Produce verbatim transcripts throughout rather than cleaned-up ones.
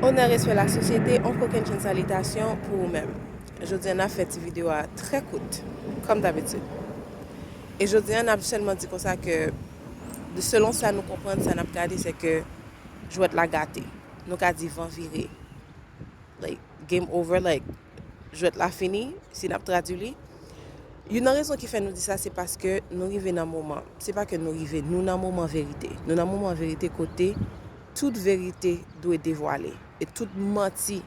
Onè, respè, lasosyete, yon kokennchenn salitasyon pou ou menm. Jodi a, n ap fè ti videyo a trè kout, kòm dabitid. E jodi a, n ap sèlman di konsa ke, de selon sa nou konprann, sa n ap gade, se ke jwèt la gate. Nou ka di van vire. Like, game over, like, jwèt la fini, si n ap tradui li. Youn nan rezon ki fè nou di sa, se paske nou rive nan moman. Se pa ke nou rive, nou nan moman verite. Nou nan moman verite kote tout verite dwe devwale. E tout manti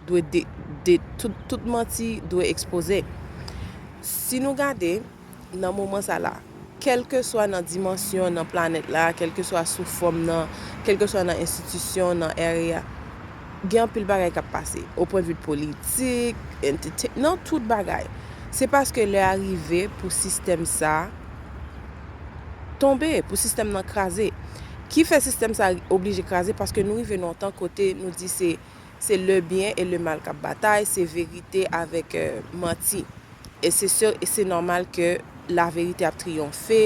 dwe de, de, tout, tout manti dwe ekspoze. Si nou gade, nan moman sa la, kèlkeswa nan dimansyon, nan planèt la, kèlkeswa sou fòm nan, kèlkeswa nan enstitisyon, nan area, gen anpil bagay k ap pase. O pwennvi politik, entertain, nan tout bagay. Se paske lè a rive pou sistèm sa tonbe, pou sistèm nan kraze. Ki fè sistèm sa oblije kraze? Paske nou rive nan yon tan kote nou di se, se le byen e le mal k ap batay, se verite avèk, euh, manti. E se sè, e se nòmal ke laverite ap triyonfe,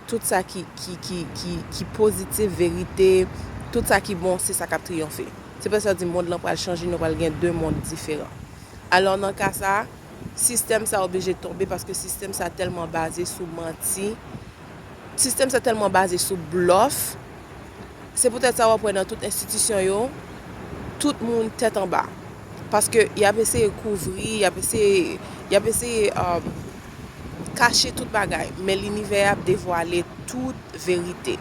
tout sa ki, ki, ki, ki, ki pozitif, verite, tout sa ki bon, se sa k ap triyonfe. Se pou sa yo di mond lan pral chanje, nou pral gen de mond diferan. Alò, nan ka sa, sistèm sa oblije tonbe paske sistèm sa tèlman baze sou manti, sistèm sa tèlman baze sou blòf. Se poutèt sa w ap wè nan tout enstitisyon yo, tout moun tèt anba. Paske y ap eseye kouvri, y ap eseye, y ap eseye, um, kache tout bagay. Men linivè a ap devwale tout verite.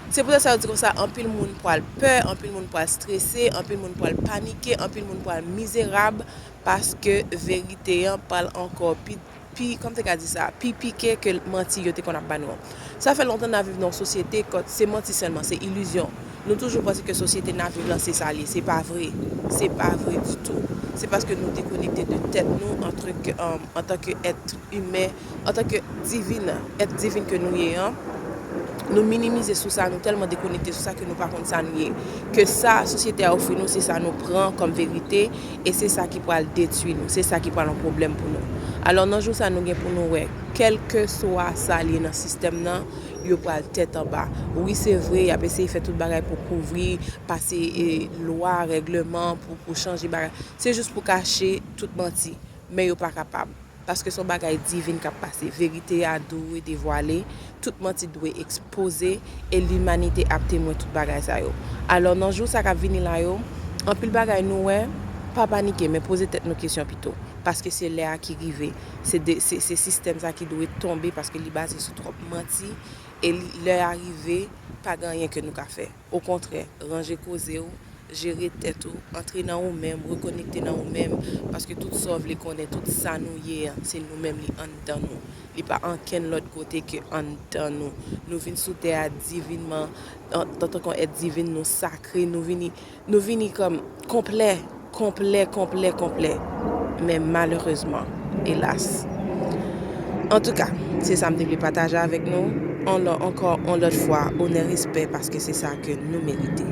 Se poutèt sa yo di konsa, anpil moun pral pè, anpil moun pral strese, anpil moun pral panike, anpil moun pral mizerab, paske verite an pral ankò pi, pi, kòm te ka di sa, pi pike ke manti yo te konn ap ba nou an. Sa fè lontan n ap viv nan yon sosyete kot se manti sèlman, se ilizyon. Nou toujou panse ke sosyete n ap viv lan se sa l ye, se pa vre. Se pa vre ditou. Se paske nou dekonekte de tèt nou antanke, um, antanke èt imen, antanke divin, èt divin ke nou ye an. Nou minimize sou sa, nou tèlman dekonekte sou sa ke nou pa konn sa nou ye. Ke sa sosyete a ofri nou, se sa nou pran kòm verite, e se sa ki pral detwi nou, se sa ki pral yon pwoblèm pou nou. Alò, nan jou sa, nou gen pou nou wè, kèlkeswa sa l ye nan sistèm nan, yo pral tèt anba. Wi, se vre, y ap eseye fè tout bagay pou kouvri, pase, e, lwa, règleman, pou, pou chanje bagay. Se jis pou kache tout manti, men yo pa kapab. Paske se yon bagay divin k ap pase. Verite a dwe devwale, tout manti dwe ekspoze, e limanite ap temwen tout bagay sa yo. Alò, nan jou sa k ap vini la yo, anpil bagay nou wè, pa panike, men poze tèt nou kesyon pito. Paske se lè a ki rive. Se de, se, se sistèm sa ki dwe tonbe, paske li baze sou twòp manti, e li, lè a rive, pa gen anyen ke nou ka fè. Okontrè, ranje koze w, jere tèt ou, antre nan ou menm, rekonekte nan ou menm, paske tout sa w vle konnen, tout sa nou ye an, se nou menm li anndan nou. Li pa ankenn lòt kote ke anndan nou. Nou vin sou tè a divinman, an, antanke yon èt divin, nou sakre, nou vini, nou vini kòm konplè, konplè, konplè, konplè. Men malerezman, elas. Antouka, se sa m te vle pataje avèk nou. Anlò, ankò, yon lòt fwa, onè, respè, paske se sa ke nou merite.